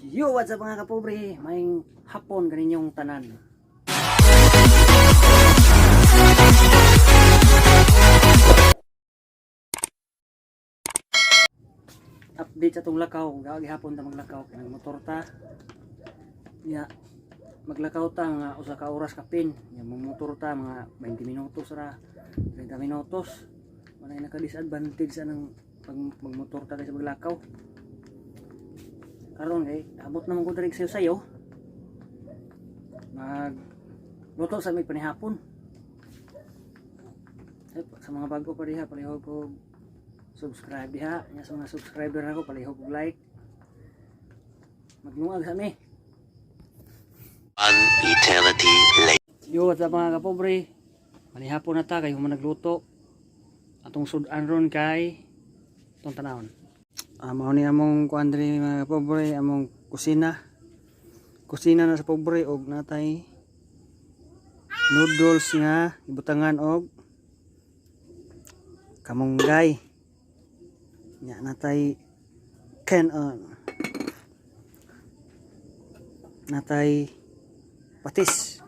Yo, what's up, mga kapobre? Maayong hapon kaninyong tanan. Update sa atong lakaw, gagi hapon ta maglakaw kay nagmotor ta. Ya, maglakaw ta nga usa ka oras kapin. Ya, motor ta mga 20 minutos ra, 30 minutos. Wala naka-disadvantage sa nang pag magmotor ta kaysa maglakaw. Karon kay abot naman ko diri sayo sayo. Mag luto sa may panihapon. Ay, sa mga bago pa diha, palihog og subscribe diha. Nya sa mga subscriber nako, palihog og like. Maglungag sa mi. One eternity later. Yo, what's up, mga kapobre? Manihapon na ta kay human nagluto. Atong sudan ron kay itong tanawon. Ah, mao ni among kuan diri, mga kapobre, among kusina. Kusina na sa pobre og natay noodles nga ibutangan og kamunggay. Nya natay can on. Natay patis.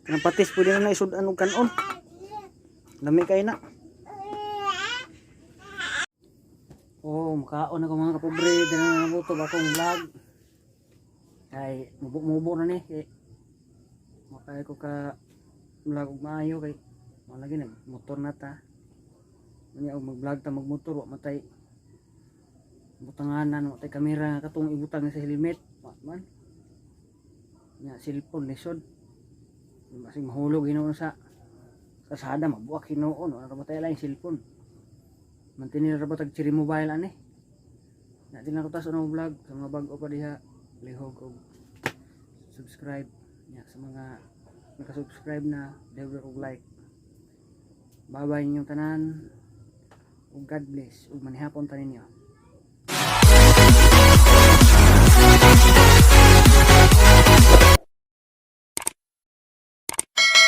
Kanang patis pwede na isud-an og kanon. Lami kay na. Oh, makaon ako, mga kapobre, dili na nabuto akong vlog. Kay mubo-mubo na ni kay makay ko ka vlog og maayo kay mao lagi nag motor na ta. Unya og mag-vlog ta magmotor, wa matay butanganan, wa tay kamera nga katong ibutang sa helmet, wa man. Nya cellphone lisod. Basig mahulog hinuon sa kasada, mabuak hinuon, wala ra ba tayo lang cellphone. Mantinil ra ba tag Cherry Mobile ani. Na din ako tas ano vlog. Sa mga bag-o pa diha, lihog og subscribe. Nya sa mga naka-subscribe na, lihog og like. Bye bye inyong tanan ug God bless ug manihapon ta ninyo.